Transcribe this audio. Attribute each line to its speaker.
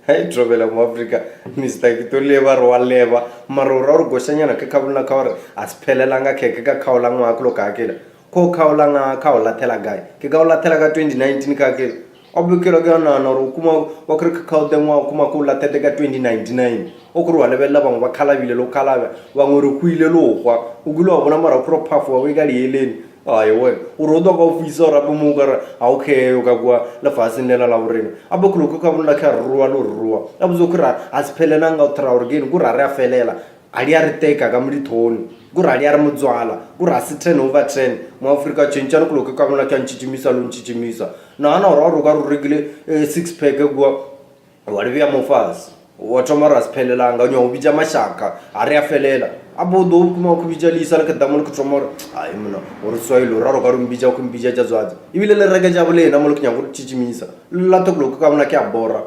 Speaker 1: Hai thobela mo Afrika Mister ke to leba re wa leba mara o ra gore gošanyana ke khabolna ka gore a se phelelanga khe ke ka khaola ngwa ke lo ka kela ko khaola nga ka o lathela kae ke ka o lathela ka 2019 ka kela a bokela ke nana gore o kuma wa kere ke khaote ngwa o kuma ko o lathete ka 2099 o kore wa lebelela bangwe ba khalabile le o khalabja bangwe re hwile le o hwa o kile wa bona mara o kore phafo wa o e ka dieleng Ai we, o re o tlo ka o fisa o rape mo o ka re ga o kheyo ka kua lefaseng lela la borena. A bo kholo ka bolela khe a rroa le rroa. A botse kore a se phelenang ka o thera gore kene kore a re a felela. A di a re teka ka mo dithone. Kore a di a re motswala. Kore a se 10 over 10. Mo Afrika tšhentšhane kholo ka bolela khe a ntšhitšhimisa le o ntšhitšhimisa. Nagana gore a re o ka re o rekile six pack kua. Wa le bea mo fase, wa thoma ra se phelelang, ka nyako bitša mašaka, ga re a felela. A bo do kuma go bitša leisa le ke damo le ke thoma gore ai mona gore swailo ra roka re mbitša go mbitša tša tswatsi. Ebile le reke tša bolena mo le ke nyako go tšitšimisa. Le la tokolo ka bona ke a bora.